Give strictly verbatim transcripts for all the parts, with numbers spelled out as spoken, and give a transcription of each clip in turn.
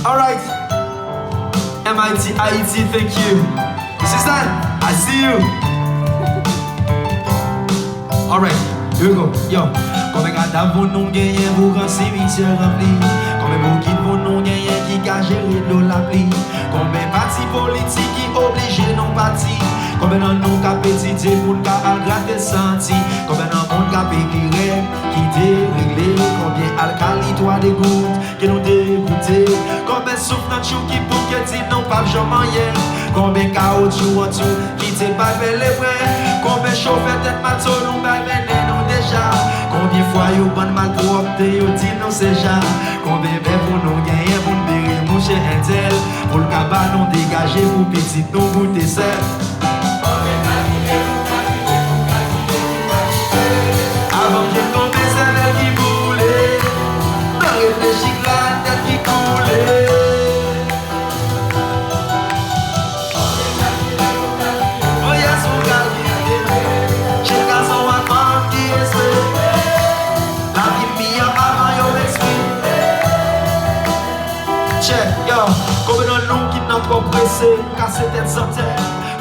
Alright. M I T Haiti, thank you. Suzanne, I see you. Alright, here we go. Yo. Konbyen kadav moun nou genyen pou rann simityè ranpli? Konbyen bokit moun nou genyen ki ka jere dlo lapli? Konbyen pati politik ki oblije non pati? Konbyen nan nou k ap etidye pou n ka al grate santi? Konbyen nan moun k ap ekri règ ki deregle? Konbyen alkali twa degout ke nou degoute? Konbyen souf nan tchou ki bouke di nou p ap janm anyen? Konbyen kawotchou an tchou ki te bay pèlebren? Konbyen chofè tèt mato nou bay mennen nou deja? Konbyen fwa yo bann malpwòpte yo di nou se ja? Konbyen bèf pou nou genyen pou n bere mouche entèl pou l ka ba nou degaje pou pitit nou goute sèl? Avan m jwenn konbyen sèvèl ki boule, nan reflechi grann tèt ki koule. Oh yes, pou kalkile. Jèn gason ak fanm ki espere lavi miyò avan yo espere. Check, yo. Konbyen nan nou ki nan twò prese, kase tèt zantè?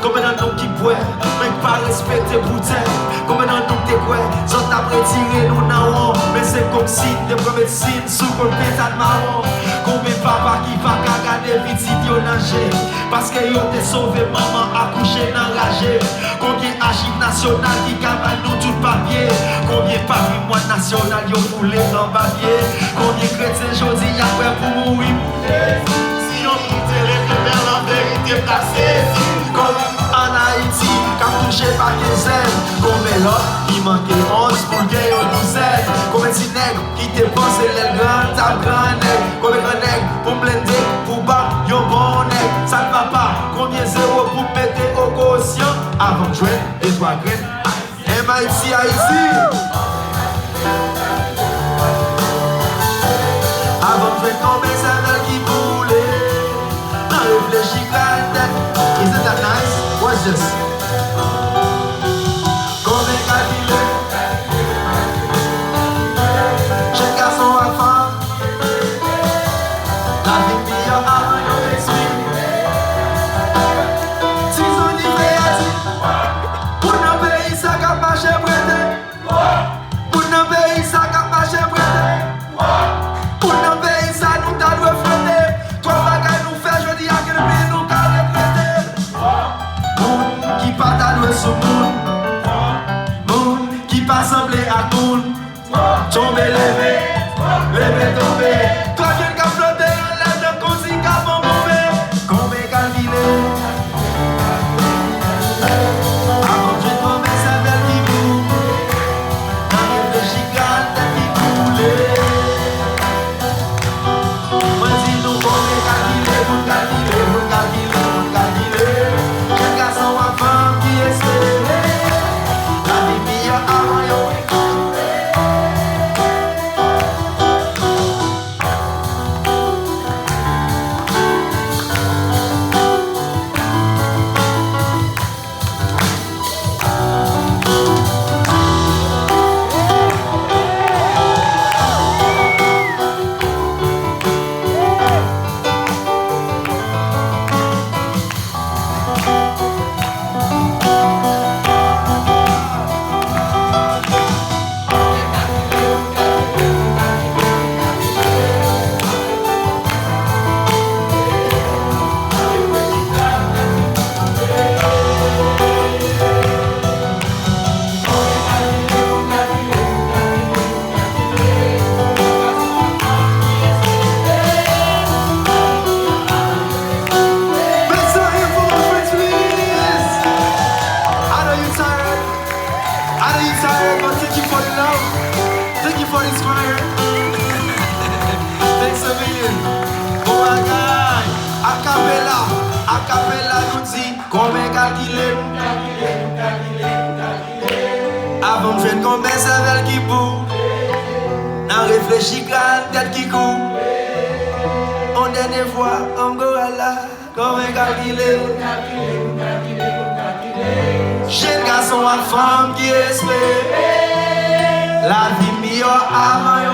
Konbyen nan nou ki bwè, men k pa respekte boutèy? Konbyen nan nou k te kwè zòt t ap retire nou nan won, men se kòmsi n te pran medsin sou kont pentad mawon? Konbyen papa ki pa ka gade pitit yo nan je paske yo te sove manman akouche nan raje? Konbyen achiv nasyonal ki ka bay nou tout papye? Konbyen patrimwàn nasyonal yo foule anba pye? Konbyen kretyen jodi a prè pou mouri pou Jezi? Si yon moun te leve men l an verite, m ta sezi. Kòm ann Ayiti, k ap touche pa kenzenn. Konbyen lòt ki manke onz pou l gen yon douzèn? Konbyen ti nèg ki te panse lè l gran, t ap grannèg? Konbyen grannèg pou m blende, pou ba yon bon nèg? Sa k papa, konbyen zewo pou m mete o kosyan avan m jwenn de twa grenn? M I T Haiti. Avan m jwenn konbyen sèvèl ki boule, nan reflechi grann tèt. Isn't that nice? Watch this. Konbyen kalkile, jèn gason ak fanm, lavi miyò avan yo espere. Ti Zoni fè a di, moun nan peyi sa k ap mache prete. Moun nan peyi sa k ap mache prete. Moun nan peyi sa nou ta dwe fwete. Twòp bagay nou fè jodi a ke depi nou ka regrete. Moun ki pa ta dwe sou moun. Moun ki pa sanble ak moun. Tonbe leve, leve tonbe. Twa jèn k ap flote anlè nan konsi k ap anbonbe. Konbyen kalkile. Avan m jwenn konbyen sèvèl ki boule, nan reflechi grann tèt ki koule. Mwen di nou konbyen kalkile, pou n kalkile, pou n kalkile, pou n kalkile. Jèn gason ak fanm ki espere lavi miyò avan yo. Make some noise for my friends, please. I know you tired. I know you tired, but thank you for the love. Thank you for this choir. Thanks a million. Bon bagay. Acapella, acapella, nou di, konbyen kalkile. Avan m jwenn konbyen sèvèl ki boule, nan reflechi grann tèt ki koule. On dènye fwa ankò ala, konbyen kalkile. Jèn gason ak fanm ki espere lavi miyò avan